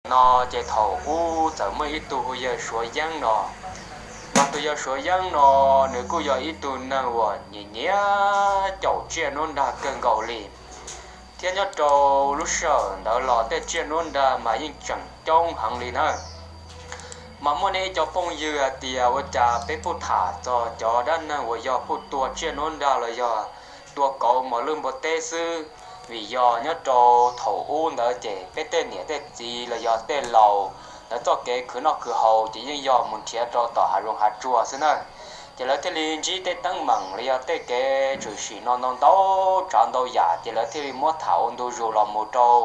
No ces thaum ub txawm muaj ib tug hu yawg Suav Yeeb no, mas tus yawg Suav Yeeb no nws kuj yog ib tug neeg uas nyiam nyiam caum tsiaj nuab nrag kawg nkaus li, thiab nyob rau lub sij hawm ntawd los tej tsiaj nuab nrag mas yeej tseem coob heev li na. Mas muaj nej ib co phooj ywg hais tias ua cas peb pheej tham txog cov dab neeg uas yog pheej tua tsiaj nuab nrag los yog tua kauv mos lwj npua teb xwb, vim yog nyob rau thaum ub ntawd ces peb tej niam tej txiv los yog tej laus lawv txoj kev khwv noj khwv haus ces yeej yog mus nrhiav rau tom hav zoov hav tsuag xwb na. Ces lawv thiaj li ntsib tej teeb meem los yog tej kev tshwm sim no ntau ntau tsav ntau yam ces lawv thiaj li muab tham ua ntu zus los mus rau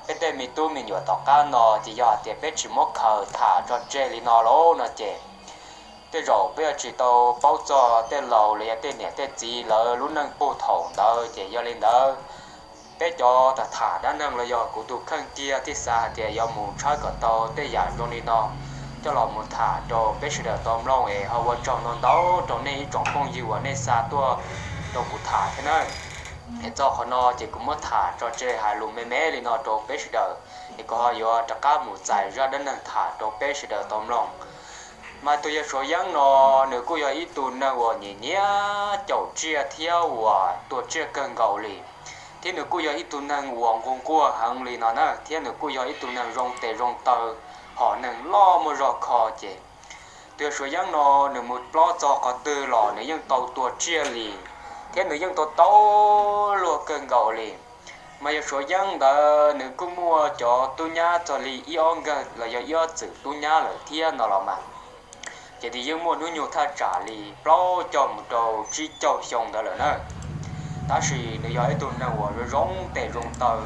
peb tej me tub me nyuam tom qab no. Ces yog hais tias peb tsis muab khaws tham tso tseg li no lauj no ces tej zaum peb yuav tsis tau paub txog tej laus los yog tej niam tej txiv lawv lub neej puag thaum ntawd. Ces yog li ntawd, peb cov tham tham dab neeg los yog kuv tus kheej kiag thiaj xav hais tias yuav mus tshawb kom tau tej yam zoo li no coj los mus tham rau peb sawv daws tau mloog es ho ua tsaug ntau ntau rau nej ib tsoom phooj ywg uas nej xa tuaj rau kuv tham thiab na. Es txog qhov no ces kuv muab tham tso tseg hais lus me me li no rau peb sawv daws, es kuv ho yuav rov qab mus txais zaj dab neeg tham rau peb sawv daws tau mloog. Mas tus yawg Suav Yeeb no nws kuj yog ib tug neeg uas nyiam nyiam caum tsiaj thiab uas tua tsiaj kawg nkaus li, thiab nws kuj yog ib tug neeg uas nquag nquag heev li no na, thiab nws kuj yog ib tug neeg zoo tes zoo taw, hom neeg loj muaj zog kho. Ces tus yawg Suav Yeeb no nws mus plob txog qhov twg los nws yeej tau tua tsiaj li, thiab nws yeej tau tau luag kawg nkaus li. Mas yawg Suav Yeeb ntawd nws kuj muaj cov tub nyab txog li ib ob nkawg los yog ib ob txwm tub nyab lawm thiab no los mas, ces nws yeej muaj hnub nyoog thaj tsam li plaub caug mus rau tsib caug xyoo ntawd lawm na. Tab sis nws yog ib tug neeg uas zoo zoo tes zoo taw,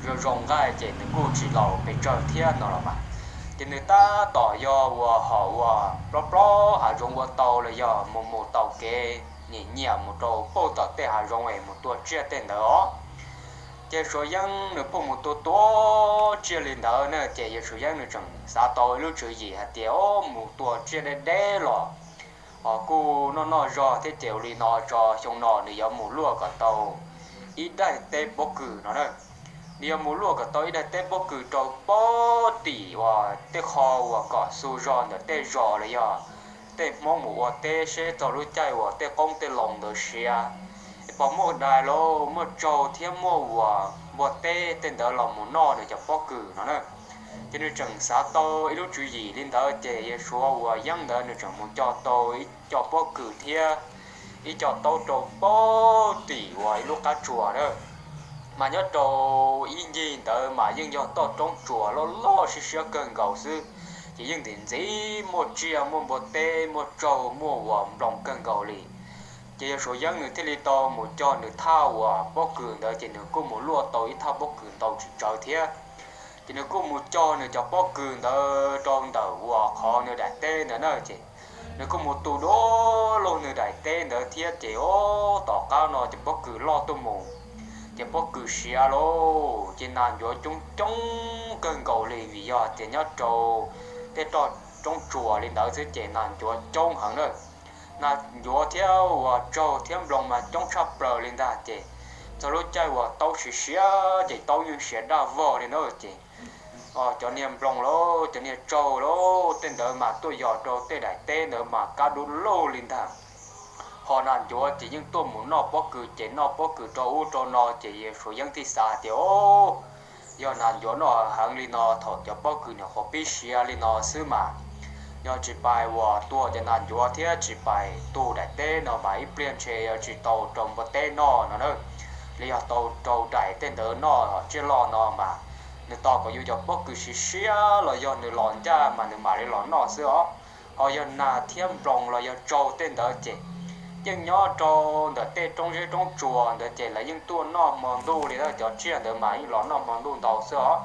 zoo zoo nqaij ces nws kuj tsis laus pes tsawg thiab no los mas. Ces nws tab tom yog uas hom uas plob plob hav zoov ua tau los yog mus mus taus kev nyiam nyiam mus rau puag tom tej hav zoov es mus tua tsiaj tej ntawd os. Ces Suav Yeeb nws pheej mus tua tua tsiaj li ntawd na, ces yawg Suav Yeeb nws tseem xav tau ib lub tswv yim hais tias, o, mus tua tsiaj deb deb los ho kuj noj noj zog thiab, ces ua li no tso xyoo no nws yuav mus luaj kom tau ib daim teb pob kws no na. Nws yuav mus luaj kom tau ib daim teb pob kws rau puag tim uas tej qho uas kom xu zog ntawm tej zos los yog tej Hmoob mus ua teb seb txog lub caij uas tej qoob tej loo ntawd siav, es pom muaj dais los muaj tsaug thiab muaj uas npua teb tej ntawd los mus noj nws cov pob kws no na. Ces nws tseem xav tau ib lub tswv yim li ntawd, ces yawg Suav uas Yeeb ntawd nws tseem mus cog tau ib co pob kws thiab ib co taub rau puag tim uas ib lub qab tsuas na. Mas nyob rau ib ncig ntawd mas yeej yog toj roob tsuas loj loj siab siab kawg nkaus xwb, ces yeej ntxim ntxim muaj tsiaj muaj npua teb muaj tsaug muaj uas nploos kawg nkaus li. Ces yawg Suav Yeeb nws thiaj li tau mus cog nws thaj uas pob kws ntawd, ces nws kuj mus luaj tau ib thaj pob kws ntau tsis tsawg thiab. Ces nws kuj mus cog nws cov pob kws ntawd rau ntawm uas qhov nws daim teb ntawd na, ces nws kuj mus tu dua lug nws daim teb ntawd thiab, ces o, tom qab no ces pob kws loj tuaj mus, ces pob kws siav lauj, ces nas ncuav coob coob kawg nkaus li, vim yog tias nyob rau tej roj roob tsuas li ntawd xwb ces nas ncuav coob heev na. Nas ncuav thiab uas tsaug thiab nploos mas coob tshaj plaws li ntag, ces txog lub caij uas taub siav siav ces taub yeej siav daj vog li na, ces cov niag nploos lauj, cov niag tsaug lauj, tej ntawd mas tuaj yos rau tej daim teb ntawd mas kab dub lauj li ntag. Ho nas ncuav ces yeej tuaj mus noj pob kws, ces noj pob kws rau ub rau no, ces yawg Suav Yeeb thiaj xav tias, o, yog nas ncuav noj heev li no thaum cov pob kws nyuam qhuav pib siav li no xwb mas, yog tsis pais uas tua cov nas ncuav thiab tsis pais tu daim teb no mas ib pliag ntshe yuav tsis tau rau npua teb noj no na. Li yog tau rau daim tej ntawd noj tsiaj loj no mas, nws tos kom yus cov pob kws siav siav los yog nws los ncaj mas nws mam li los noj xwb os. Ho yog nas thiab nploos los yog tsaug tej ntawd ces yeej nyob rau ntawm tej roob zeb roob tsuas ntawd ces lawv yeej tuaj noj hmo ntuj li, cov tsiaj ntawd mas yeej los noj hmo ntuj ntau xwb os.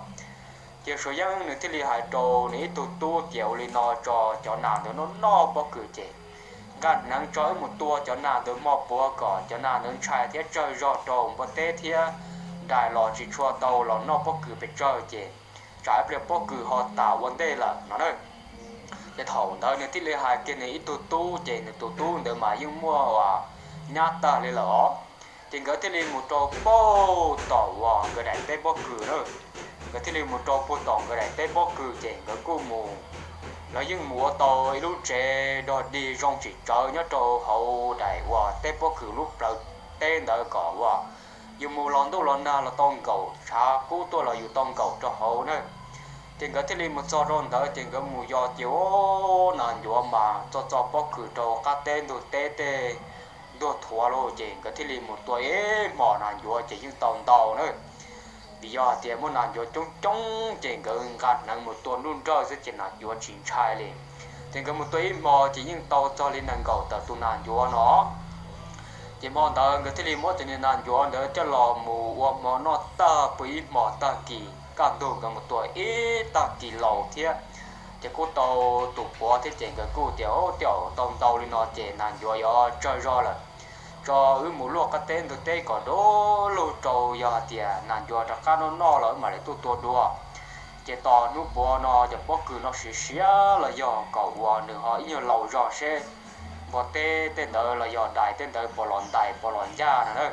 Ces Suav Yeeb nws thiaj li hais rau nws ib tug tub tias, ua li no tso, cov nas ntawd noj noj pob kws ces nqa hneev tso wb mus tua cov nas ntawd hmo puav kom cov nas ntawd ntshai thiab tsawg zog rau npua teb thiab dais los tsis tshua tau los noj pob kws pes tsawg, ces tsam ib pliag pob kws ho tas ua ntej lawm no na. Ces thaum ntawd nws thiaj li hais kiag nws ib tug tub, ces nws tus tub ntawd mas yeej muaj uas nyab tag li lawm os. Ces nkawd thiaj li mus rau puag tom uas nkawd daim teb pob kws na. nkawd thiaj li mus rau puag tom nkawd daim teb pob kws ces nkawd kuj mus, lawv yeej mus ua tau ib lub tsev dog dig zoo tsis tsawv nyob rau hauv daim uas teb pob kws lub plawv teb ntawd kom uas yus mus los ntuj los nag los tau nkaum, tshav kub tuaj los yus tau nkaum rau hauv na. Ces nkawd thiaj li mus txog rau ntawd ces nkawd mus yos ces ub, nas ncuav mas txog txog pob kws rau qab teb ntug teb tej ntuag thuav lawm ces nkawd thiaj li mus tua ib hmos nas ncuav ces yeej tau ntau na. Vim yog hais tias muaj nas ncuav coob coob ces nkawd nqa hneev mus tua nruj nrawj xwb ces nas ncuav tsis ntshai li. Ces nkawd mus tua ib hmo ces yeej tau txog li nees nkaum tawm tus nas ncuav no. Ces hmo ntawd nkawd thiaj li muab cov niag nas ncuav ntawd coj los mus ua hmo noj tag pw ib hmo tag kis, kaj ntug nkawd mus tua ib tag kis laus thiab. Ces kuj tau tus puav thiab ces nkawd kuj tias, Ub, tej zaum tau ntau li no ces nas ncuav yuav tsawg zog lawm, tso wb mus luaj qab teb ntug teb kom du lug rau, yog hais tias nas ncuav rov qab noj noj los wb mam li tuaj tua dua. Ces tos hnub puav no cov pob kws no siav siav los yog kom uas nws ho ib nyuag laus zog seb npua teb tej ntawd los yog dais tej ntawd puas los ntais puas los ncaj no na.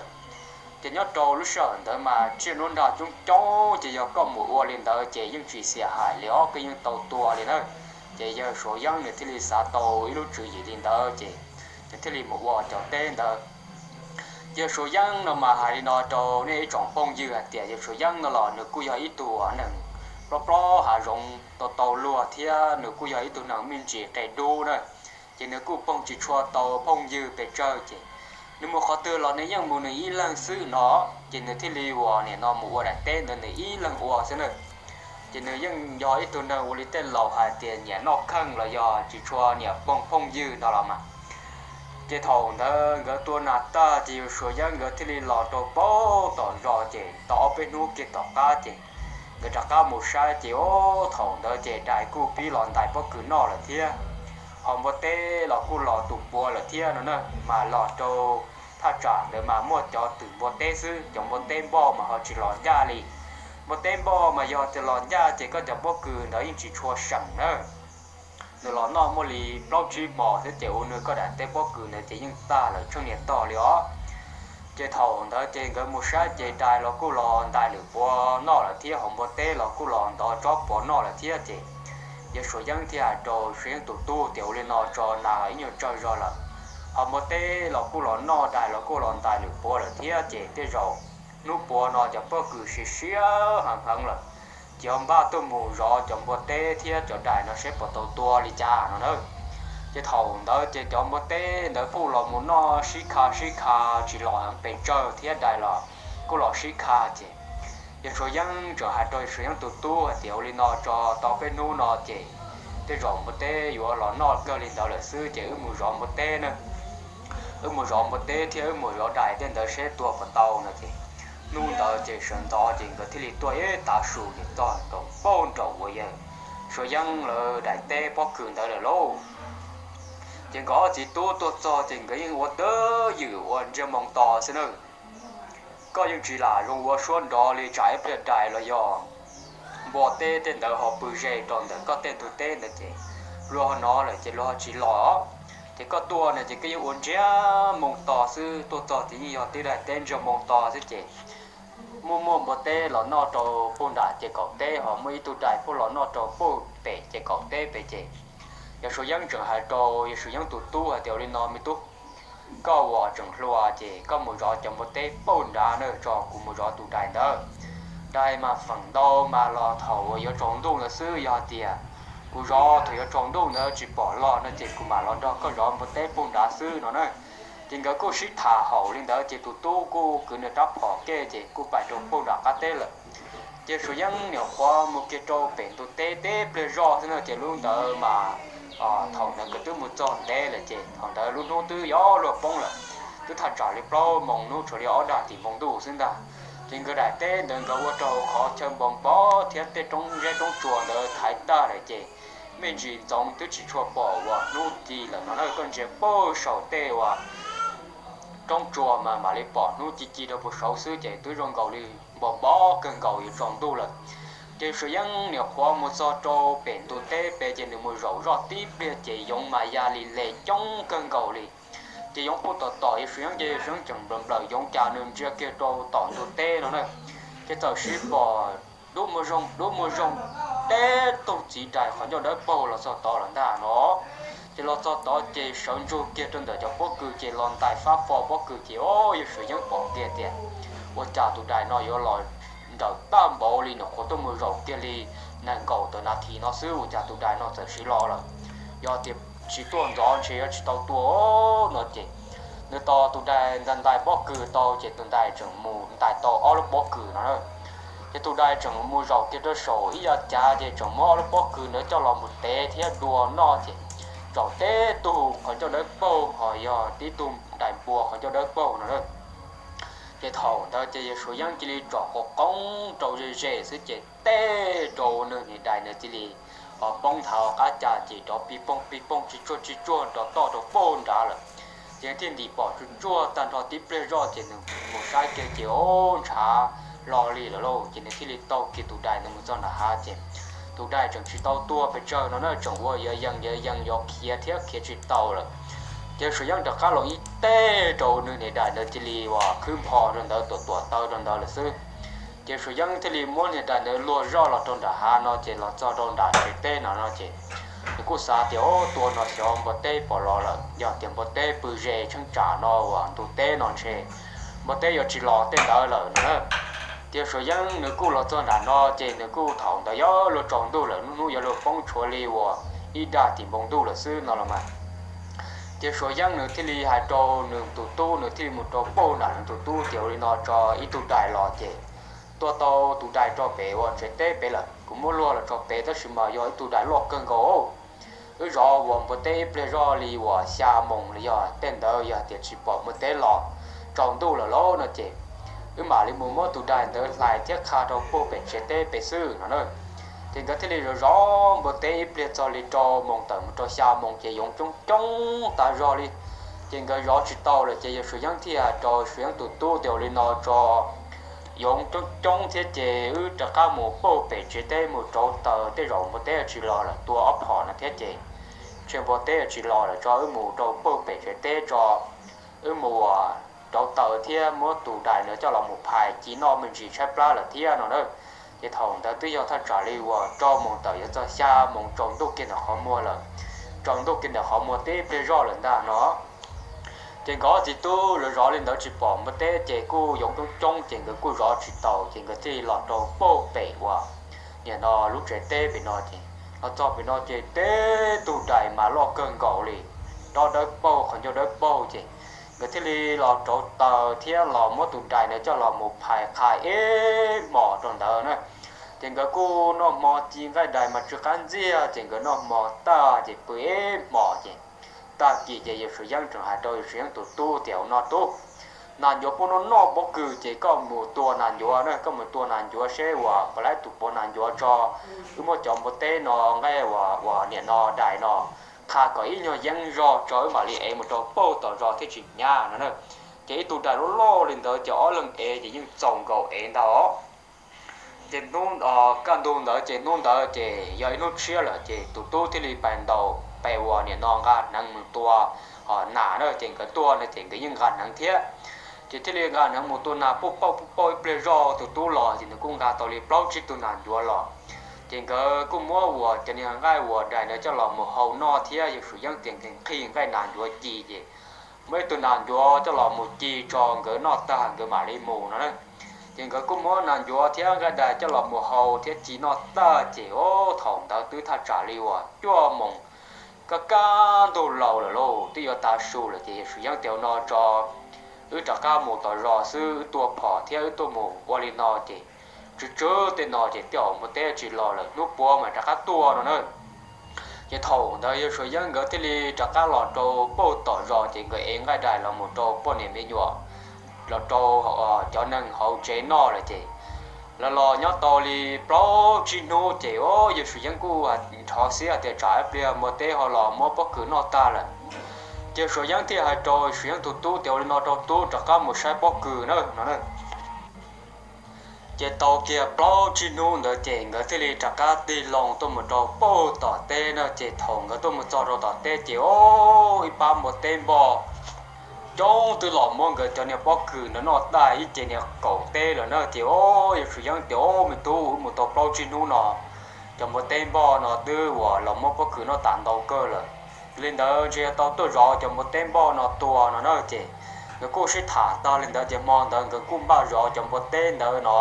Ces nyob rau lub sij hawm ntawd mas tsiaj nruab nrag coob coob ces yog koj mus ua li ntawd ces yeej tsis xiam hais li os, koj yeej tau tua li na. Ces yawg Suav Yeeb nws thiaj li xav tau ib lub tswv yim li ntawd ces nws thiaj li mus ua cov teb ntawd. Yawg Suav Yeeb no mas hais li no rau nej ib tsoom phooj ywg hais tias yawg Suav Yeeb no los nws kuj yog ib tug neeg plob plob hav zoov tau tau luag thiab nws kuj yog ib tug neeg me ntsis qia dub na. Ces nws kuj poob tsis tshua tau phooj ywg pes tsawg ces nws mus qhov twg los nws yeej mus nws ib leeg xwb no. Ces nws thiaj li uas nim no mus ua daim teb ntawd nws ib leeg ua xwb na. Ces nws yeej yog ib tug neeg ua li tej laus hais tias nyiam noj kheej los yog tsis tshua nyiam poob phooj ywg no los mas. Ces thaum ntawd nkawd tua nas tag ces yawg Suav Yeeb nkawd thiaj li los rau puag tom zos ces tau ob peb hnub kiag tom qab ces nkawd rov qab mus saib ces ub, thaum ntawd ces dais kuj pib los ntais pob kws noj lawm thiab, ho npua teb los kuj los tus puav lawm thiab no na. Mas los rau thaj tsam ntawd mas muaj cov twm npua teb xwb, cov npua teb npoj mas ho tsis los ncaj li. Npua teb npoj mas yog tias los ncaj ces koj cov pob kws ntawd yeej tsis tshua seem na. Nws los noj muaj li plaub tsib hmos thiab ces ua nws koj daim teb pob kws ntawd ces yeej tag lawm tsheej niam tog li os. Ces thaum ntawd ces nkawd mus saib ces dais los kuj los ntais lwm puav noj lawm thiab, ho npua teb los kuj los ntov tsob puav noj lawm thiab ces yawg Suav Yeeb thiaj hais rau Suav Yeeb tus tub tias ua li no tso, nas los ib nyuag tsawg zog lawm, ho npua teb los kuj los noj, dais los kuj los ntais lwm puav lawm thiab ces tej zaum hnub puav no cov pob kws siav siav heev heev lawm, ces ho npaj tuaj mus zov cov npua teb thiab cov dais no seb puas tau tua li cas no na. Ces thaum ntawd ces cov npua teb ntawd kuj los mus noj sib kha sib kha, tsis los heev pes tsawg thiab dais los kuj los sib kha ces yawg Suav Yeeb txawm hais rau yawg Suav Yeeb tus tub hais tias ua li no tso, tau peb hnub no ces tej zaum npua teb yuav los noj kawg li ntawd lawm xwb ces wb mus zov npua teb na. Wb mus zov npua teb thiab wb mus zov dais tej ntawd seb tua puas tau no ces hnub ntawd ces sawv ntxov ces nkawd thiaj li tuaj ib tav su ces txog nraum paug nraum uas yawg Suav Yeeb lawv daim teb pob kws ntawd lawm lauj. Ces nkawd ob txiv tub tuaj txog ces nkawd yeej ua twj ywm ua ntsiag moo to xwb na. Koj yeej tsis lam zoo ua suab nrov li, tsam ib pliag dais los yog npua teb tej ntawd ho pw ze rau ntawm koj tej ntug teb ntawd ces luag ho hnov lawm ces luag ho tsis los. Ces koj tuaj no ces koj yeej ua ntsiag moo to xwb, tuaj txog ces yeej yog tib daim teb ntsiag moo to xwb ces muaj muaj npua teb los noj rau puag nram ces kaum teb, ho muaj ib tug dais puag los noj rau puag pem ces kaum teb pem ces yawg Suav Yeeb tseem hais rau yawg Suav Yeeb tus tub hais tias ua li no me tub, koj uas tseem hluas ces koj mus zov cov npua teb puag nrad na, tso kuv mus zov tus dais ntawd. Dais mas feem ntau mas los thaum uas yuav tsaus ntuj ntawd xwb, yog hais tias kuv zov thaum yuav tsaus ntuj ntawd tsis pom los no ces kuv mam los nrog koj zov npua teb puag nrad xwb no na. Ces nkawd kuj sib tham haum li ntawd ces tus tub kuj kwv nws rab phom kiag ces kuj pais rau puag nram qab teb lawm. Ces Suav Yeeb nyuam qhuav mus kiag rau pem ntug teb teb pliag zoj xwb na ces lub ntawd mas thaum ntawd nkawd twb mus txog ntev lawm ces thaum ntawd lub hnub twb yuav luag poob lawm, twb thaj tsam li plaub moos hnub, tshuav li ob dag tim npoo ntuj xwb ntag. Ces nkawd daim teb ntawd nkawd ua rau qhov chaw npog npog thiab tej roob zeb roob tsuas ntawd thaiv tag lawm ces me ntsis ntxoov twb tsis tshua pom uas hnub ci lawm no na. Koj ntsia puag saum tej uas roob tsuas mas mam li pom hnub ci ci rau puag saud xwb ces twb zoo nkaus li npog npog kawg nkaus yuav tsaus ntuj lawm. Ces Suav Yeeb nyuam qhuav mus txog rau pem ntug teb pem ces nws mus zaum zoj tib pliag ces yoov mas ya li le coob kawg nkaus li. Ces yoov puag tom tom yawg Suav Yeeb ces yawg Suav Yeeb tseem nplawm nplawm yoov cas nws ntsia kiag rau tom ntug teb no na, ces txawm sib pom dub muag zoo dub muag zoo, teb toog txiv dais qhov ncauj dawb paug los txog tod lawm ntag no. Ces los txog tod ces sawv ntsug kiag rau ntawm cov pob kws ces los ntais fab fo pob kws ces o, yawg Suav Yeeb pom kiag tias ua cas tus dais no yuav los nrawm tag npaum li, nyuam qhuav tuaj mus zaum kiag li nees nkaum tawm nas this no xwb ua cas tus dais no txawm siv los lawm. Yog tias tsis tuaj ntxov ntshe yuav tsis tau tua no ces nws tos tus dais ntais ntais pob kws tau ces tus dais tseem mus ntais tau ob lub pob kws no na. Ces tus dais tseem mus zaum kiag rau saum ib yav cav ces tseem muab ob lub pob kws ntawd coj los mus tev thiab dua noj ces zaum teb tug qhov ncauj dawb paug ho yog tib tug dais npua qhov ncauj dawb paug no na. Ces thaum ntawd ces yawg Suav Yeeb cia li tsom qoob qoob rau ze ze xwb ces teb rau nws niag dais ntawd cia li poob nthav qab cas ces rov pig poog pig poog tsis tsuag tsis tsuag rov toj rau pauj nrad lawm. Ces thiaj ntim pom tsuag tsuag tag nrho tib pliag zoj ces nws mus saib kiag ces o, ntshav lo li lawm lauj. Ces nws thiaj li taug kiag tus dais ntawd mus txog nram hav ces tus dais tseem tsis tau tua pes tsawg no na, tseem ua yov yees yov yees yov khiav thiab khiav tsis tau lawm. Ces Suav Yeeb rov qab los ib teg rau nws niag dais ntawd cia li uas khwb npho rau ntawd tuam tuam taw rau ntawd lawm xwb. Ces Suav Yeeb thiaj li muab niag dais ntawd luag zoj los rau nram hav no ces los txog rau nram tsev teb no no ces nws kuj xav tias o, tua no xyov npua teb pom los lawm, yog tias npua teb pw ze tsheej tsam no uas ntug teb no ntshe npua teb yuav tsis los tej ntawd lawm no na. Ces Suav Yeeb nws kuj los txog nram no ces nws kuj thaum ntawd yuav luag tsaus ntuj lawm, lub hnub yuav luag poob tshuav li uas ib dag tim npoo ntuj lawm xwb no los mas. Ces Suav Yeeb nws thiaj li hais rau nws tus tub, nws thiaj li mus rau pauj nram nws tus tub tias ua li no tso, ib tug dais los ces tua tau tus dais rau pem uas tsev teb pem lawm, kuv muab luag los rau pem tab sis mas yog ib tug dais loj kawg nkaus. Wb zov uas npua teb ib pliag zoj li uas xya moos los yog tej ntawd, yog tias tsis pom npua teb los tsaus ntuj lawm lauj no ces wb mam li mus muab tus dais ntawd hlais thiab qha rau pauj pem tsev teb pem xwb no na. Ces nkawd thiaj li zov zov npua teb ib pliag txog li rau moos tawm mus rau xya moos ces yoov coob coob tas zog li. Ces nkawd zov tsis tau lawm ces yawg Suav Yeeb thiaj hais rau Suav Yeeb tus tub tias ua li no tso, yoov coob coob thiab ces wb rov qab mus pauj pem tsev teb mus rauv taws, tej zaum npua teb tsis los lawm, tua ob phom no thiab ces ntshe npua teb tsis los lawm, tso wb mus rau pauj pem tsev teb tso, wb mus uas rauv taws thiab muab tus dais ntawd coj los mus phais ci noj me ntsis tshaib plab lawm thiab no na. Ces thaum ntawd twb yog thaj tsam li uas rau moos tawm yuav txog xya moos, tsaus ntuj kiag ntawm qhov muag lawm, tsaus ntuj kiag ntawm qhov muag tib pliag zoj lawm ntag no. Ces nkawd ob txiv tub zov zov li ntawd tsis pom npua teb ces kuj yoov coob coob ces nkawd kuj zov tsis taus ces nkawd thiaj li los rau pauj pem uas nim no lub tsev teb pem no ces los txog pem no ces teb tug dais mas loj kawg nkaus li, dob dawb paug qhov ncauj dawb paug ces nkawd thiaj li los rauv taws thiab los muab tus dais ntawd coj los mus phais qha ib hmos rau ntawd na. Ces nkawd kuj noj hmo ci, nqaij dais mas tsw qab ntxiag ces nkawd noj hmo tag ces pw ib hmos ces tag kis ces yawg Suav Yeeb tseem hais rau yawg Suav Yeeb tus tub tias ua no tub, nas ncuav puab noj noj pob kws ces koj mus tua nas ncuav na, koj mus tua nas ncuav seb uas puas laib tus puav nas ncuav tso, wb muab cov npua teb no nqaij uas uas nim no dais no qha kom ib nyuag yeeb zog tso wb mam li ev mus rau pauj tom zos thiaj tsis hnyav no na. Ces ib tug dais loj loj li ntawd ces ob leeg ev ces yeej txaus nkaus ev ntag os. Ces hnub kaj ntug ntawd ces hnub ntawd ces yog ib hnub tshiab lawm ces tus tub thiaj li pais ntaus pes uas nim no nqa hneev mus tua nas na, ces nkawd tuaj no ces nkawd yeej nqa hneev thiab. Ces thiaj li nqa hneev mus tua nas puj pauj puj pauj ib pliag zog tus tub los ces nws kuj nqa tau li plaub tsib tug nas ncuav los. Ces nkawd kuj muab uas cov niag nqaij uas dais ntawd coj los mus hau noj thiab yawg Suav Yeeb tias nqhis nqhis nqaij nas ncuav ci ces muab ib tug nas ncuav coj los mus ci tso nkawd noj tag nkawd mam li mus no na. Ces nkawd kuj muab nas ncuav thiab nqaij dais coj los mus hau thiab ci noj tag ces o, thaum ntawd twb thaj tsam li uas cuaj moos kaj kaj ntug laus lawm lauj, twb yuav tav su lawm ces yawg Suav Yeeb tias ua no tso, wb rov qab mus tom zos xwb, wb tua phom thiab wb tuaj mus ua li no ces tsw tsw tej no ces tej zaum npua teb tsis los lawm, hnub puav mas rov qab tuaj no na. Ces thaum ntawd yawg Suav Yeeb nkawd thiaj li rov qab los rau pauj tom zos ces nkawd ev nqaij dais los mus rau poj niam me nyuam, los rau cov neeg hauv tsev noj lawm ces lawv los nyob tau li plaub tsib hnub ces o, yawg Suav Yeeb kuj nrhov xib hais tias tsam ib pliag npua teb ho los muab pob kws noj tag lawm. Ces Suav Yeeb thiaj hais rau Suav Yeeb tus tub tias ua li no rau tub, rov qab mus saib pob kws na no na. Ces tau kiag plaub tsib hnub ntawd ces nkawd thiaj li rov qab tig loo tuaj mus rau pauj tom teb na. Ces thaum nkawd tuaj mus txog rau tom teb ces o, ib pab npua teb npog coob twb los muab nkawd cov niag pob kws no noj tag ib ce niag kaum teb lawm na. Ces o, yawg Suav Yeeb tias, O, me tub, wb mus tau plaub tsib hnub no, cov npua teb npoj no twb uas los muab pob kws noj tas ntau kawg lawm. Li ntawd ntshe yuav tau tuaj zov cov npua teb npoj no tua no na. Ces nkawd kuj sib tham tag li ntawd ces hmo ntawd nkawd kuj npaj zov cov npua teb ntawd no.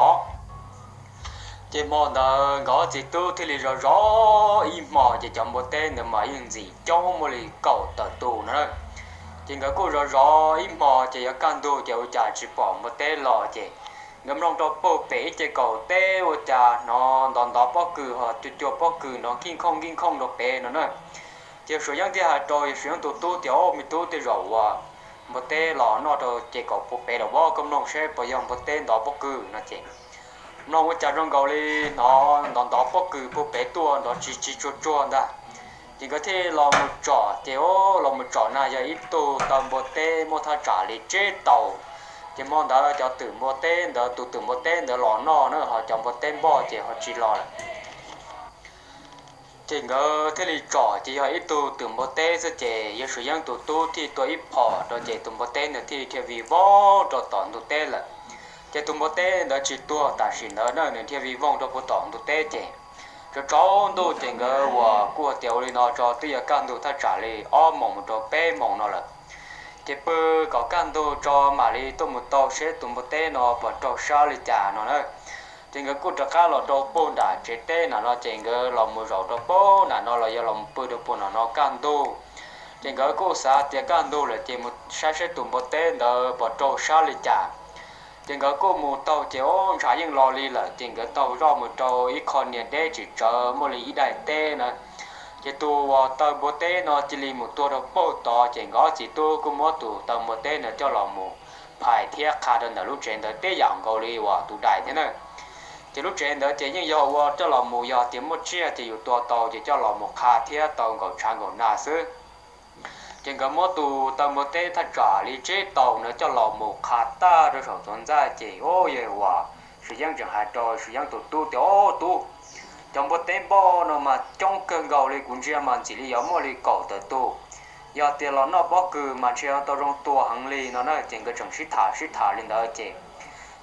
Ces hmo ntawd nkawd ob txiv tub thiaj li zov zov ib hmo ces cov npua teb ntawd mas yeej ntxim coob muaj li kaum tawm tus no na. Ces nkawd kuj zov zov ib hmo ces yuav kaj ntug ces ua cas tsis pom npua teb los ces nkawd mloog rau puag pem ib ce kaum teb ua cas hnov ntov ntov pob kws ho cua cua pob kws hnov nkij nkhooj nkij nkhooj rau pem no na. Ces Suav Yeeb thiaj hais rau yawg Suav Yeeb tus tub tias, O, me tub, tej zaum uas npua teb los noj rau ces kaum puag pem lawm, koj mloog seb puas yog npua teb ntov pob kws no ces mloog ua cas zoo nkaus li hnov ntov ntov pob kws puag pem tuaj nrov tsis tsis tsuag tsuag ntag. Ces nkawd thiaj los mus tsom ces o, los mus tsom na yog ib tug taw npua teb muaj thaj tsam li tsib tau. Ces hmo ntawd cov twm npua teb ntawd, tus twm npua teb ntawd los noj na, ho cov npua teb npoj ces ho tsis los lawm. Ces nkawd thiaj li tsom ces yog ib tug twm npua teb xwb ces yawg Suav Yeeb tus tub thiaj tua ib phom rau ces tus npua teb ntawd thiaj li dhia vij voog rau tom ntug teb lawm. Ces tus npua teb ntawd tsis tuag tam sim ntawd na, nws dhia vij voog rau puag tom ntug teb ces tsaus tsaus ntuj ces nkawd uas kuj tias ua li no tso twb yuav kaj ntug thaj tsam li ob moos mus rau peb moos no lawm. Ces pw kom kaj ntug tso mam li tuaj mus tau seb tus npua teb no puas raug sab li cas no na. Ces nkawd kuj rov qab los rau puag nram tsev teb na no ces nkawd los mus zaum rau puag nram no los yog los mus pw rau puag nram no kaj ntug. Ces nkawd kuj xav tias kaj ntug lawm ces mus saib seb tus npua teb ntawd puas raug sab li cas. Ces nkawd kuj mus taug ces o, ntshav yeej los li lawm ces nkawd taug zoj mus rau ib qho niag deb tsis tsawv muaj li ib daim teb na. Ces tus uas taw npua teb no cia li mus tuag rau puag tod ces nkawd ob txiv tub kuj muab tus taw npua teb ntawd coj los mus phais thiab qha rau ntawm lub tsev ntawd tib yam nkaus li uas tus daim thiab na. Ces lub tsev ntawd ces yeej yog ua coj los mus yog tias muaj tsiaj ces yus tua tau ces coj los mus qha thiab tau nkaum tshav nkaum nag xwb. Ces nkawd muab tus taw npua teb thaj tsam li tsib tau ntawd coj los mus qha tag rau saum txuas ntxaj ces o, yog uas Suav Yeeb tseem hais rau Suav Yeeb tus tub tias, O tub, cov npua teb npoj no mas coob kawg nkaus li, kuv ntsia mas ntxim li yuav muaj li kaum tawm tus. Yog tias los noj pob kws mas ntshe tau zoo tua heev li no na. Ces nkawd tseem sib tham sib tham li ntawd ces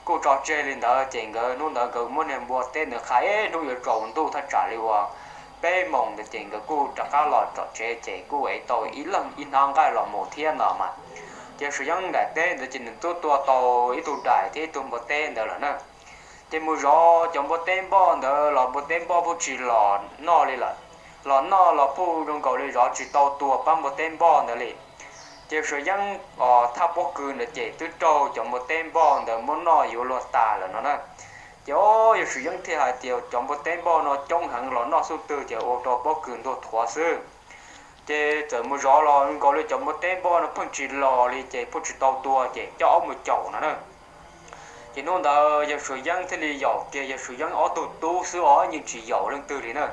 kuj tso tseg li ntawd ces nkawd hnub ntawd nkawd muab niag npua teb ntawd qha ib hnub yuav tsaus ntuj thaj tsam li uas peb moos ntawd ces nkawd kuj rov qab los txog tsev ces kuj ev tau ib leeg ib hnab nqaij los mus thiab no mas. Ces Suav Yeeb daim teb ntawd ces nws twb tua tau ib tug daim thiab ib tug npua teb ntawd lawm na. Ces mus zov cov npua teb npoj ntawd los npua teb npoj puj tsis los noj li lawm. Los noj los puj zoo nkaus li zov tsis tau tua pab npua teb npoj ntawd li. Ces Suav Yeeb os, thaj pob kws ntawd ces twb raug cov npua teb npoj ntawd muab noj yuav luag tas lawm no na. Ces o, yawg Suav Yeeb thiaj hais tias cov npua teb npoj no coob heev los noj xub twg ces ua rau pob kws ntuag thuav xwb. Ces txawm mus zov los nkaus li cov npua teb npoj no pheej tsis los li ces puj tsis tau tua ces coj ob mus caum no na. Ces hnub ntawd yawg Suav Yeeb thiaj li yaum kiag yawg Suav Yeeb ob tug tub xwb os, yeej tsis yaum leej twg li na.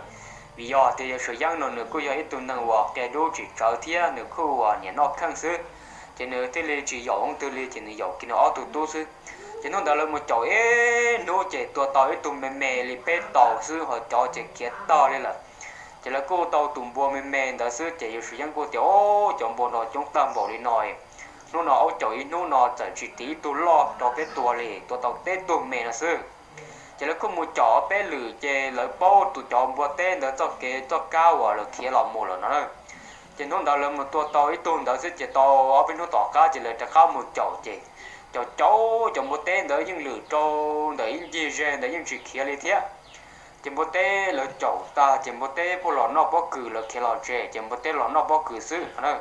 Vim yog tias yawg Suav Yeeb no nws kuj yog ib tug neeg uas qia dub tsis tsawv thiab nws kuj uas nyiam noj kheej xwb, ces nws thiaj li tsis yaum leej twg li ces nws yaum kiag nws ob tug tub xwb. Ces hnub ntawd lawv mus caum ib hnub ces tua tau ib tug me me li peb tau xwb ho cov ces khiav tag li lawm. Ces lawv kuj tau tus npua me me ntawd xwb ces yawg Suav Yeeb kuj tias, O, cov npua no coob tag npaum li no, hnub no aub caum ib hnub no txawm tsis tiv ib tug loj rau peb tua li, tua tau peb tug me no xwb. Ces lawv kuj mus caum peb lwm ces lawv paub tus cov npua teb ntawd txoj kev txoj kab uas lawv khiav los mus lawm no na. Ces hnub ntawd lawv mus tua tau ib tug ntawd xwb ces tau ob peb hnub tom qab ces lawv rov qab mus caum ces caum caum cov npua teb ntawd yeej lwm rau ntawm ib ncig ze ntawd yeej tsis khiav li thiab. Ces npua teb lawv caum tag ces npua teb puj los noj pob kws, lawv khiav los tsev ces npua teb los noj pob kws xwb no na.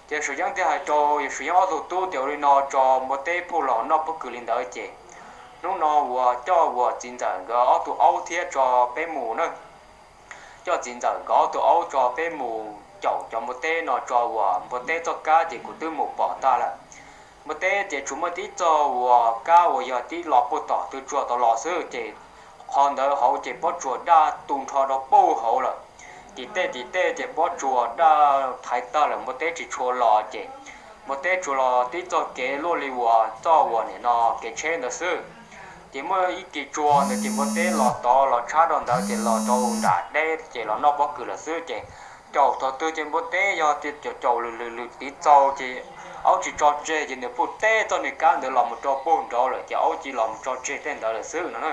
Ces Suav Yeeb thiaj hais rau yawg Suav Yeeb ob tug tub tias, Ua li no tso, npua teb puj los noj pob kws li ntawd ces hnub no uas coj uas txiv ntxawm nkawd ob tug aub thiab tso peb mus na. Coj txiv ntxawm nkawd ob tug aub tso peb mus caum cov npua teb no tso, uas npua teb txoj kab ces kuv twb mus pom tag lawm. Npua teb ces tsuas muaj tib txoj uas kab uas yog tib lo puj tom twg tsuag tau los xwb ces qhov ntawd hauv ces pob tsuas daj tu nrho rau puj hauv lawm. Tim tej tim tej ces pob tsuas daj thaiv tag lawm, npua teb tsis tshua los ces npua teb tsuas los tib txoj kev luaj li uas txoj uas nim no kev tsheb ntawd xwb. Ces muaj ib kis tsuas ntawd ces npua teb los tod los tshab rau ntawd ces los rau nram deb ces los noj pob kws lawm xwb ces caum thaum twg ces npua teb yog tias caum caum lwm lwm lwm tiv txaus ces aub tsis tso tseg ces nws pheej teb txoj niag kab ntawd los mus rau puag nraud lawm ces aub cia li los mus tso tseg tej ntawd lawm xwb no na.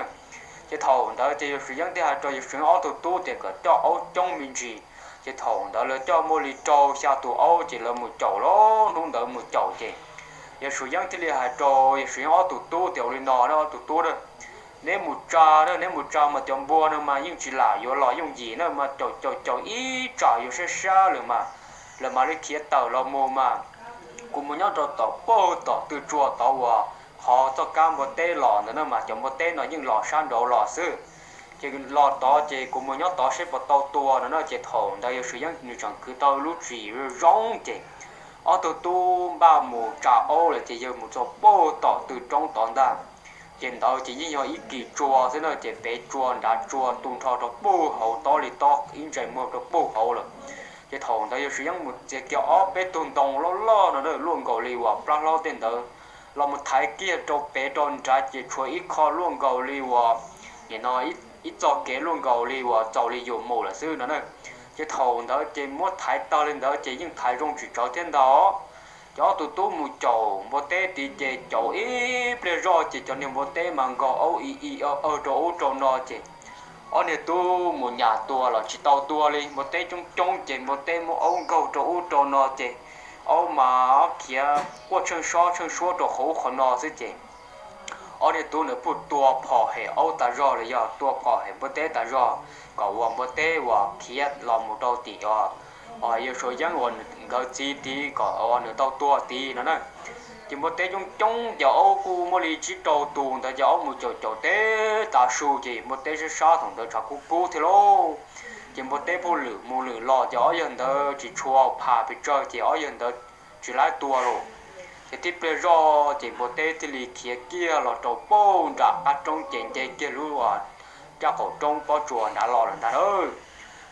Ces thaum ntawd ces Yawg Suav Yeeb thiaj hais rau Yawg Suav Yeeb ob tug tub tias kom coj aub coob me ntsis. Ces thaum ntawd lawv coj muaj li rau xya tus aub ces lawv mus caum los hnub ntawd mus caum ces Yawg Suav Yeeb thiaj li hais rau Yawg Suav Yeeb ob tug tub tias ua li no na ob tug tub na, neb mus tsa, neb mus tsa mas cov npua no mas yeej tsis lam yuav los yooj yim na mas caum caum caum ib tsam yuav sab sab lawm mas lawv mam li khiav tawm los mus mas kuv mus nyob rau tom puag tom tw tsua tod uas qhov txoj kab npua teb los ntawd na mas cov npua teb no yeej los sab nraud los xwb. Ces los tod ces kuv mus nyob tod seb puas tau tua no na. Ces thaum ntawd Yawg Suav Yeeb nws tseem kwv tau lub tswv yim zoo ces ob tug tub npaj mus tsa aub lawm ces yawg mus txog puag tom tw roob tod ntag. Ces ntawd ces yeej yog ib kis tsua xwb na, ces pem tsua nrad tsua tu nrho rau puag hauv tob li tob ib ntsais muag rau puag hauv lawm. Ces thaum ntawd Yawg Suav Yeeb mus txiav kiag ob peb tug ntoo loj loj no na luaj nkaus li uas plab hlaub tej ntawd los mus thaiv kiag rau pem rau nrad ces tshuav ib qho luaj nkaus li uas nim no ib txoj kev luaj nkaus li uas txaus li yus mus lawm xwb no na. Ces thaum ntawd ces muab thaiv tag li ntawd ces yeej thaiv zoo tsis tsawg thiab ntag. Ces ob tug tub mus caum npua teb tid ces caum ib pliag zoj ces cov niag npua teb mas nkaug aub i i aw aw rau ub rau no ces ob niag tub mus nyas tua los tsis tau tua li. Npua teb coob coob ces npua teb muab aub nkaug rau ub rau no ces aub mas khiav quaj tsheej sob tsheej suab rau qhov ub qhov no xwb ces ob niag tub ntawd pheej tua phom hem aub tas zog los yog tua phom hem npua teb tas zog kom uas npua teb uas khiav los mus rau tim Yawg Suav Yeeb uas nkawd txiv tid kom uas nws tau tua tid no na. Ces npua teb coob coob ces aub kuj muaj li tsib rau tus ntawd ces aub mus caum caum teb tav su ces npua teb sab sab thaum ntawd tshav kub kub thiab lauj. Ces npua teb pheej lwm mus lwm los ces ob yawg ntawd tsis tshua pham pes tsawg ces ob yawg ntawd tsis laib tua los. Ces tib pliag zoj ces npua teb thiaj li khiav kiag los rau puag nram qab roob ces nce kiag lub caj qaum roob pob tsuas nrad los lawm ntag na.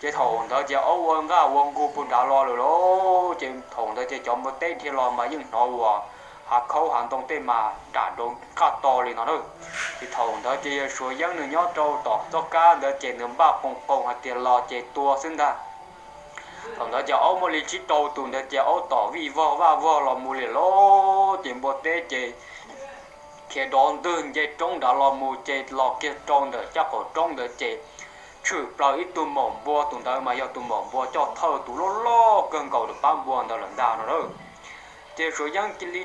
Ces thaum ntawd ces aub ua nqaj ua nqug puag nrad los lawm lauj. Ces thaum ntawd ces cov npua teb dhia los mas yeej hnov uas hav khaub hav ntoo tej mas nram nraud qaj to li no na. Ces thaum ntawd ces Yawg Suav Yeeb nws nyob rau tom txoj kab ntawd ces nws npaj qoos qoos hais tias los ces tua xwb ntag. Thaum ntawd ces aub muaj li tsib rau tus ntawd ces aub tom vij vog vaj vog los mus li lauj. Ces npua teb ces khiav dov ntwg nce roob nrad los mus ces los kiag rau ntawm caj qaum roob ntawd ces tshwm plaws ib tug maum npua, tus ntawd mas yog tus maum npua coj thawj tus loj loj kawg nkaus rau pab npua ntawd lawm ntag no na. Ces Suav Yeeb cia li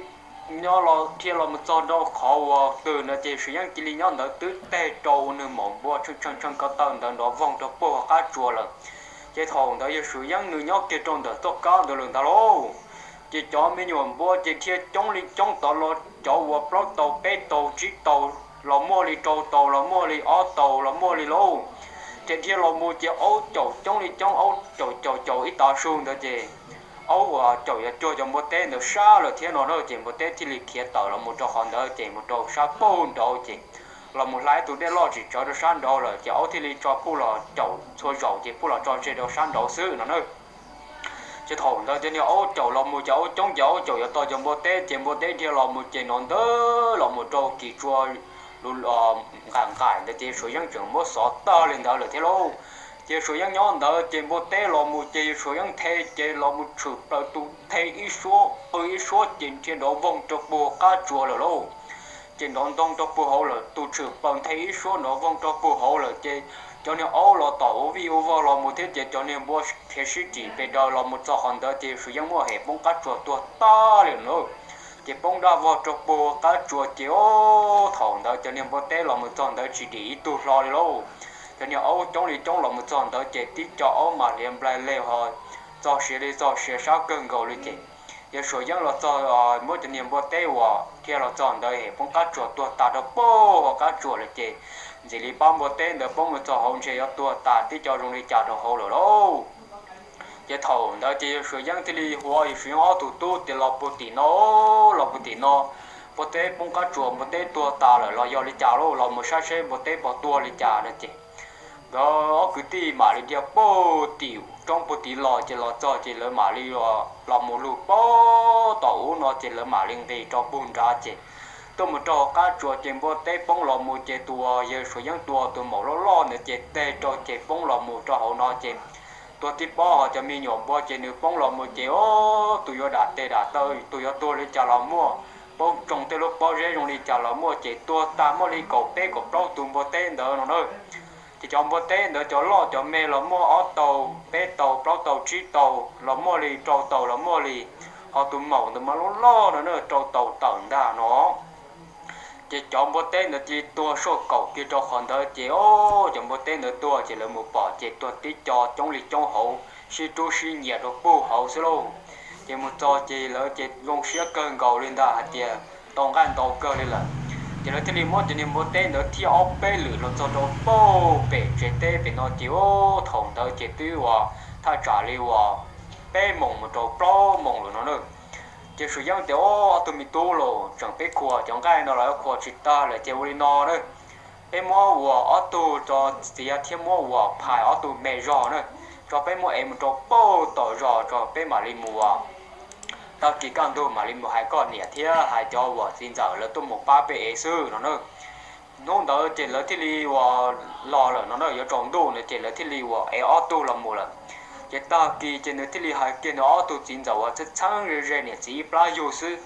nyob los dhia los mus txog rau qhov uas twg ntawd ces Suav Yeeb cia li nyob ntawd twb teg rau nws maum npua tshee tshee tshee ko taw ntawd nrov voog rau puag qab tsuas lawm. Ces thaum ntawd yog Suav Yeeb nws nyob kiag rau ntawm txoj kab ntawd lawm ntag lauj. Ces cov me nyuam npua ces dhia coob li coob tod los cov uas plaub tau peb tau tsib tau los muaj li rau tau los muaj li ob tau los muaj li lauj. Ces dhia los mus ces aub caum coob li coob, aub caum caum caum ib tav su ntawd ces aub uas caum yuav cuag cov npua teb ntawd sab lawm thiab no na. Ces npua teb thiaj li khiav tawm los mus rau qhov ntawd ces mus rau sab puag nraud ces los mus hla ib tug dej loj tsis tsawg rau sab nraud lawm ces aub thiaj li tso phuj los caum txhua zaus ces phuj los tso tseg rau sab nraud xwb no na. Ces thaum ntawd cov niag aub caum los mus ces aub coob ces aub caum yuav tau cov npua teb ces npua teb dhia los mus ces no ntawd los mus rau kis tsua lus nqaim nqaim ntawd ces Suav Yeeb tseem muab xov tag li ntawd lawm thiab lauj. Ces Suav Yeeb nyob ntawd ces npua teb los mus ces Suav Yeeb nthe ces los mus tshwm plaws tus nthe ib suab qw ib suab ces dhia nrov voog rau puag qab tsuas lawm lauj. Ces nrov ntoo rau puag hauv lawm, tus tshwm plaws nthe ib suab nrov voog rau puag hauv lawm ces cov niag aub los tom ua vij ua vog los mus thiab ces cov niag npua khiav sib rim pes daws los mus txog qhov ntawd ces Suav Yeeb muab hem poob qab tsuas tuag tag li lawm. Ces poob daj vog rau puag qab tsuas ces o, thaum ntawd cov niag npua teb los mus txog ntawd tsis dim ib tug hlo li lauj. Cov niag aub coob li coob los mus txog ntawd ces tib co aub mas hliav nplai leg ho txog siav li txog siav sab kawg nkaus li ces yog Suav Yeeb los txog muab cov niag npua teb uas dhia los txog ntawd hem poob qab tsuas tuag tas rau puag qab tsuas lawm ces ntxim li pab npua teb ntawd poob mus txog hauv ntshe yuav tuag tas tib co zoo li cas rau hauv lawm lauj. Ces thaum ntawd ces yog Suav Yeeb thiaj li hu yog Suav Yeeb ob tug tub tias los puag tim no, los puag tim no, npua teb poob qab tsuas npua teb tuag tas lawm los yog li cas lauj, los mus saib seb npua teb puas tuag li cas no ces nkawd ob kwv tij mam li dhia puag tim roob puag tid los ces los txog ces lawv mam li los mus lug puag tom ub no ces lawv mam li nqis rau puag nrad ces tuaj mus rau qab tsuas ces npua teb poob los mus ces tus uas yawg Suav Yeeb tua tus maum loj loj ntawd ces teg rau ces poob los mus rau hauv no ces Tuag tib pob ho cov me nyuam npua ces nws poob los mus ces ob tug yuav dam tes dam taw, tus yuav tuag li cas los muaj, poob tsoo tej lub pob zeb zoo li cas los muaj ces tuag tag muaj li kaum peb kaum plaub tus npua teb ntawd no na. Ces cov npua teb ntawd cov loj cov me los muaj ob tau, peb tau, plaub tau, tsib tau, los muaj li rau tau los muaj li, ho tus maum ntawd mas loj loj no na rau tau tawm ntag no. Ces cov npua teb ntawd cia li tuag soj kaum kiag rau qhov ntawd ces ob cov npua teb ntawd tuag ces lawv mus pom ces tuag tib co coob li coob hauv, sib rub sib nyiam rau puag hauv xwb lauj. Ces mus txog ces lawv ces zoo siab kawg nkaus li ntag hais tias tau nqaij ntau kawg li lawm. Ces lawv thiaj li muab cov niag npua teb ntawd thiab ob peb lwm los txog rau puag pem tsev teb pem no ces ub thaum ntawd ces twb uas thaj tsam li uas peb moos mus rau plaub moos lawm no na. Ces Suav Yeeb tias, Ob tug me tub los tseem peb khuas cov nqaij no los yuav khuas tsis tag lawm ces ua li no na, peb muab uas ob tug tso txiav thiab muab uas phais ob tug me zog na, tso peb muab ev mus rau puag tom zos tso peb mam li mus uas tag kis kaj ntug mam li mus hais koj niam thiab hais cov uas txiv ntxawm lawv tuaj mus pab peb ev xwb no na. Hnub ntawd ces lawv thiaj li uas los lawm no na, yuav tsaus ntuj na ces lawv thiaj li uas ev ob tug los mus lawm. Ces tag kis ces nws thiaj li hais kiag nws ob tug txiv ntxawm uas txheeb txheeb ze ze niam txiv ib plab yug xwb,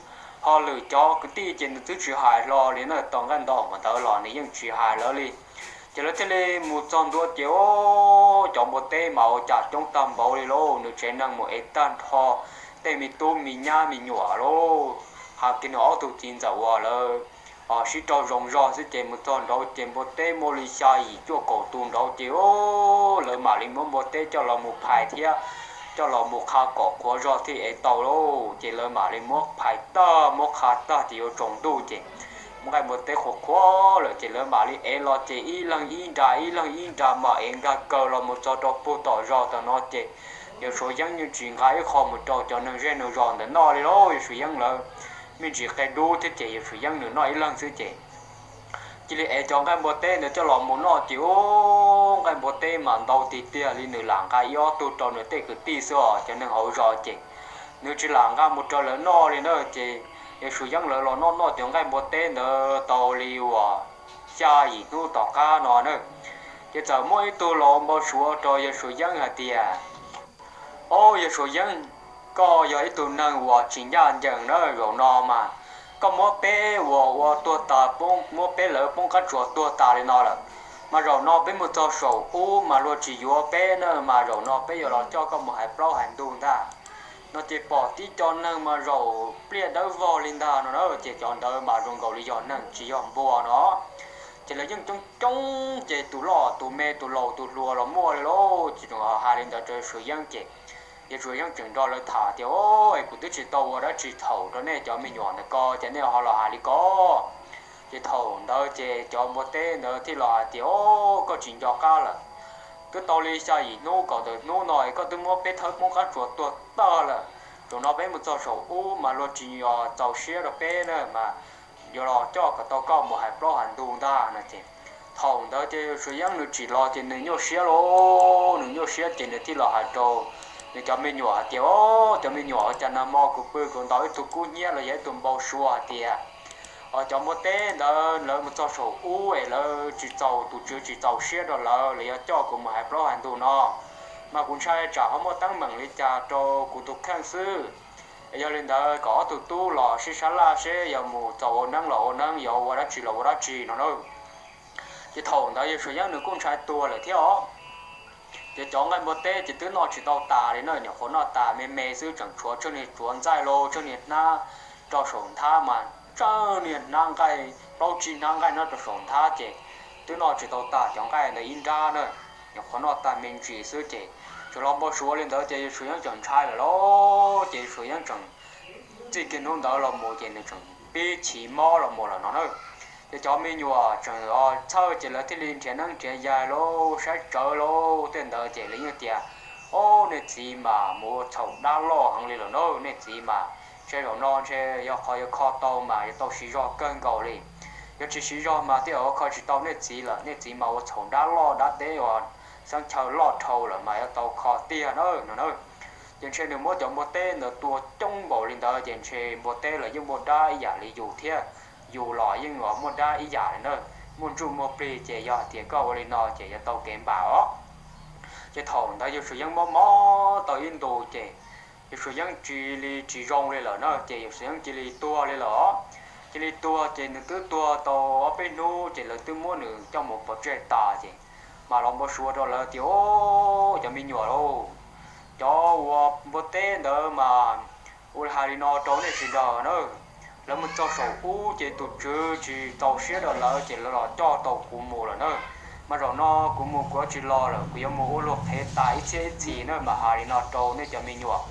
ho lwm cov kwv tij ces nws twb tsis hais hlo li na, tau nqaij ntau mus ntawd los nws yeej tsis hais lawv li. Ces lawv thiaj li mus txog ntua ces ub cov npua teb mas ua cas coob tag npaum li lauj, nws tsev neeg mus ev tag nrho tej me tub me nyab me nyuam lauj, hais kiag nws ob tug txiv ntxawm uas lawv sib raug zoo zog xwb ces mus txog nraud ces npua teb muaj li xya yim cuaj kaum tus nraud ces ub lawv mam li muab npua teb coj los mus phais thiab coj los mus qha kom qhuav zog thiaj ev tau lauj. Ces lawv mam li muab phais tag muab qha tag ces yuav tsaus ntuj ces muab nqaij npua teb qhuav qhuav lawm ces lawv mam li ev los ces ib leeg ib nra ib leeg ib nra mam ev nkag kaw los mus txog rau puag tom zos tam no ces yawg Suav Yeeb yeej tsis nqa ib qho mus rau cov neeg zej neeg zos ntawm noj li lauj. Yawg Suav Yeeb lawv me ntsis qe dub thiab ces yawg Suav Yeeb nws noj ib leeg xwb ces cia li ev cov nqaij npua teb ntawd coj los mus noj ces ub nqaij npua teb mas ntau tiag tiag li, nws lam nqa ib ob tug rau nws tej kwv tij xwb os, cov neeg hauv zos ces nws tsis lam nqa mus rau lawv noj li na. Ces yawg Suav Yeeb lawv los noj noj cov nqaij npua teb ntawd tau li uas xya yim hnub tom qab no na, ces txawm muaj ib tug los npau suav rau yawg Suav Yeeb hais tias, Ob, yawg Suav Yeeb, koj yog ib tug neeg uas tsis ncaj ncees na, zaum no mas koj muab peb uas ua tuag tas, muab peb lawv poob qab tsuas tuag tas li no lawm, mas zaum no peb mus txog saum ub mas luag tsis yuav peb na, mas zaum no peb yuav los coj koj mus hais plaub hais ntug ntag. No ces pom tib co neeg mas zaum pliaj dawb vog li ntag no na, ces cov ntawd mas zoo nkaus li yog neeg tsis yog npua no. Ces lawv yeej coob coob ces tus loj tus me tus laus tus hluas los muaj li lauj, ces tseem hais li ntawd rau Suav Yeeb ces yawg Suav Yeeb tseem nrog lawv tham tias, Ob, es kuv twb tsis tau ua dab tsi thaum rau nej cov me nyuam ntawd ko ces nej ho los hais li ko. Ces thaum ntawd ces cov npua teb ntawd thiaj los hais tias, Ob, koj tsis nco qab lawm, twb tau li xya yim hnub kaum tawm hnub no es koj twb muab peb thawb poob qab tsuas tuag tag lawm. Zaum no peb mus txog saum ub mas luag tsis yog txaus siab rau peb na, mas yuav los coj kom tau koj mus hais plaub hais ntug ntag no ces thaum ntawd ces Suav Yeeb nws tsim los ces nws nyuaj siab lauj, nws nyuaj siab ces nws thiaj los hais rau nws cov me nyuam hais tias, Ob, cov me nyuam, ua cas nag hmo kuv pw kuv ntaus ib tug kub hnyiab los yog ib tug npau suav hais tias, os, cov npua teb ntawd lawv mus txog saum ub es lawv tsis txaus, tus tswv tsis txaus siab rau lawv, lawv yuav coj kuv mus hais plaub hais ntug no, mas kuv ntshai tsam ho muaj teeb meem li cas rau kuv tus kheej xwb. Es yog li ntawd kom ob tug tub los sib sab laj seb yog mus txaus ua neeb los ua neeb, yog ua dab tsi los ua dab tsi no na. Ces thaum ntawd yawg Suav Yeeb nws kuj ntshai tuag lawm thiab os. Ces cov nqaij npua teb ces twb noj tsis tau tas li na, nyuam qhuav noj tas me me xwb, tseem tshuav tsawg niag tsuav ntxaij lauj, tsawg niag hnab rau saum nthab mas tsawg niag hnab nqaij, plaub tsib hnab nqaij nyob rau saum nthab ces twb noj tsis tau tas cov nqaij ntawd ib nrab na, nyuam qhuav noj tag me ntsis xwb ces tseem los npau suav li ntawd ces yawg Suav Yeeb tseem ntshai lawm lauj. Ces yawg Suav Yeeb tseem txij kiag hnub ntawd los mus ces nws tseem pib chiv mob los mus lawm no na. Ces cov me nyuam tseem txhawj ces lawv thiaj li nrhiav neeb nrhiav yaig lauj, saib tsawv lauj tej ntawd ces lawv yeej tias, Ob, nej txiv mas mus ua txhaum dab loj heev li lawm na, nej txiv mas ntshe zaum no ntshe yog qhov yuav kho tau mas yuav tau siv zog kawg nkaus li. Yuav tsis siv zog mas tej zaum kho tsis tau nej txiv lawm, nej txiv mas ua txhaum dab loj dab teb uas xeeb chaw loj dhau lawm mas yuav tau kho tiag na no na. Ces ntshe nws muab cov npua teb ntawd tua coob npaum li ntawd ces ntshe npua teb los yeej muaj dab ib yam li yus thiab, yus los yeej muaj dab ib yam li na. Muaj ntsuj muaj plig ces yog hais tias koj ua li no ces yuav tau kev npam os. Ces thaum ntawd Yawg Suav Yeeb mob mob tau ib ntus ces Yawg Suav Yeeb cia li tsis zoo li lawm na, ces Yawg Suav Yeeb cia li tuag li lawm. Cia li tuag ces nws twb tuag tau ob peb hnub ces lawv twb muab nws coj mus pov tseg tas ces mam los npau suav rau lawv tias, Au, cov me nyuam lauj, cov uas npua teb ntawd mas ua li hais li no rau nej sawv daws na. Lawv mus txog saum ub ces tus tswv tsis txaus siab rau lawv ces lawv los coj tau kuv mus lawm na. Mas zaum no kuv mus kuv yuav tsis los lawm, kuv yuav mus ua luag qhev tas ib txhiab ib txhis na, mas hais li no rau nej cov me nyuam.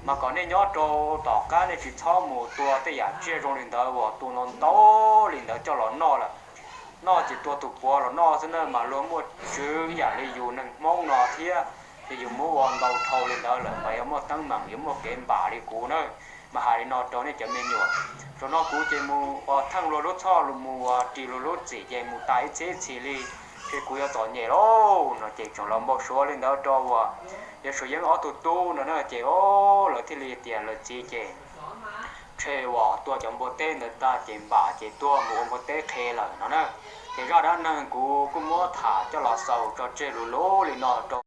Mas kom nej nyob rau tom qab, nej tsis txhob mus tua tej yam tsiaj zoo li ntawd uas tua ntau ntau li ntawd coj los noj lawm. Noj ces tua tus puav los noj xwb na, mas luag muaj tswv ib yam li yus neeg Hmoob no thiab, ces yus muab ua ntau dhau li ntawd lawm mas yuav muaj teeb meem, yuav muaj kev npam li kuv na. Mas hais li no rau nej cov me nyuam, zaum no kuv ces mus ua theej luag lub txhoj, mus ua ris luag lub txim ces mus tas ib txhiab ib txhis li, ces kuv yuav txom nyem lauj no. Ces tseem los npau suav li ntawd rau uas Yawg Suav Yeeb ob tug tub no na, ces o, lawv thiaj li tias lawv txiv ces ntshe uas tua cov npua teb ntawd tag ces npam ces tuag mus ua npua teb qhev lawm no na. Ces zaj dab neeg kuv kuj muab tham coj los xaus tso tseg luv luv li no rau